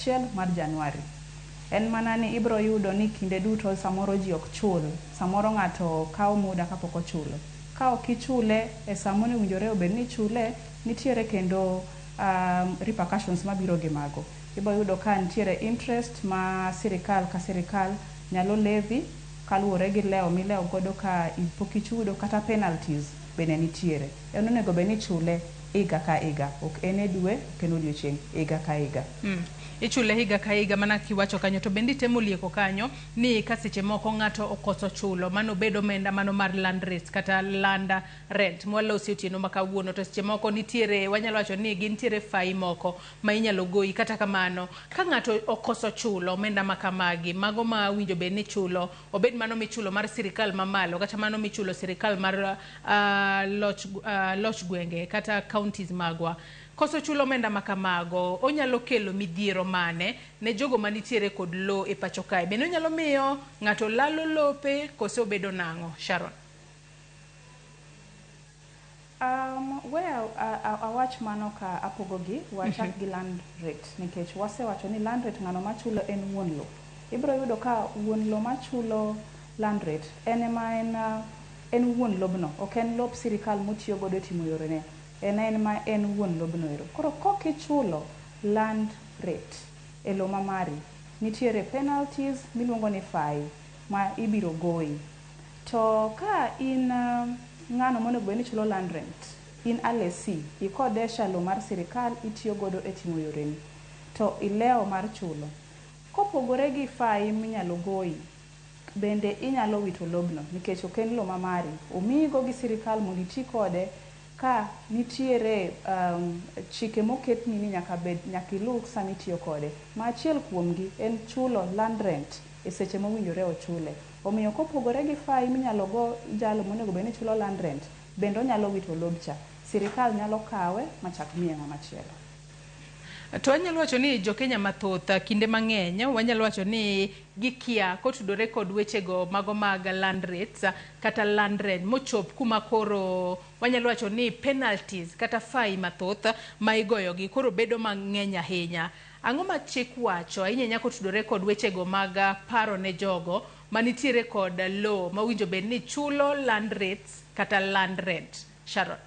achiel mar Januari. En mana ni ibiro yudo ni kinde duto samoro ji ok chul, samoro ng'ato kawo muda kapok ochulo. Ka ok ichule e saa monowinjore obed ni ichule, nitiere kendo repercussions mabiro gi mago. Ibiro yudo ka nitiere interest ma sirikal ka sirikal nyalo levy kaluwore gi lewo milewo godo ka pok ichudo kata penalties bende nitiere. En onego bed ni ichule higa ka higa, ok en e dwe, ok en odiochieng', higa ka higa. Ichule higa ka higa mana kiwacho kanyo to bende itemo lieko kanyo ni ka seche moko ng'ato okoso chulo mano bed omenda mano mar land rates kata land rent mwalosi otieno ma kawuono to seche moko nitiere wanyalo wacho ni gintiere fai moko ma inyalo goyi kata kamano ka ng'ato okoso chulo omenda ma kamagi mago ma winjo bed ni chulo obed mano michulo mar sirikal mamalo kata mano michulo sirikal mar loch gwenge kata counties magwa koso chulo omenda ma kamago onyalo kelo midhiero mane ne jogo manitiere kod lo e pacho kae bende onyalo miyo ng'ato lalo lope kose obedo nang'o Sharon? Well, awach mano ka apogogi, wachak gi land rate nikech wasewacho ni land rate ng'ano machulo en wuon lo. Ibiro yudo ka wuon lo machulo land rate en ema en wuon lobno, ok en lop sirikal motiyo godo e timo yorene. En ma en wuon lobno ero. Koro kok ichulo land rate e lo ma mari, nitiere penalties miluongo ni fai ma ibiro goyi. To ka in ng'ano monego bed ni chulo land rent, in a lessee, ikodesha lo mar sirikal itiyo godo e timo yoreni, to ilewo mar chulo. Kopogore gi fai minyalo goyi, bende inyalo wito lobno nikech ok en lo ma mari. Omiyigo gi sirikal mondo iti kode ka nitiere chike moketni ni nyaka bed nyaka iluw sama itiyo kode. Ma achiel kuomgi en chulo land rent e seche mowinjore ochule. Omiyo kopogore gi fai minyalo go jalo monego bed ni chulo land rent, bende onyalo wito lobcha. Sirikal nyalo kawe machak miye ng'ama chielo. To wanyalo wacho ni jo-Kenya mathoth kinde mang'eny wanyalo wacho ni gikia kotudore kod wechego mago mag land rates kata land rent mochop kuma koro wanyalo wacho ni penalties kata fai mathoth ma igoyogi koro bedo mang'eny ahinya. Ang'o ma chik wacho ahinya ahinya kotudore kod wechego mag paro ne jogo manitiere kod lowo mowinjo bed ni chulo land rates kata land rent? Sharon.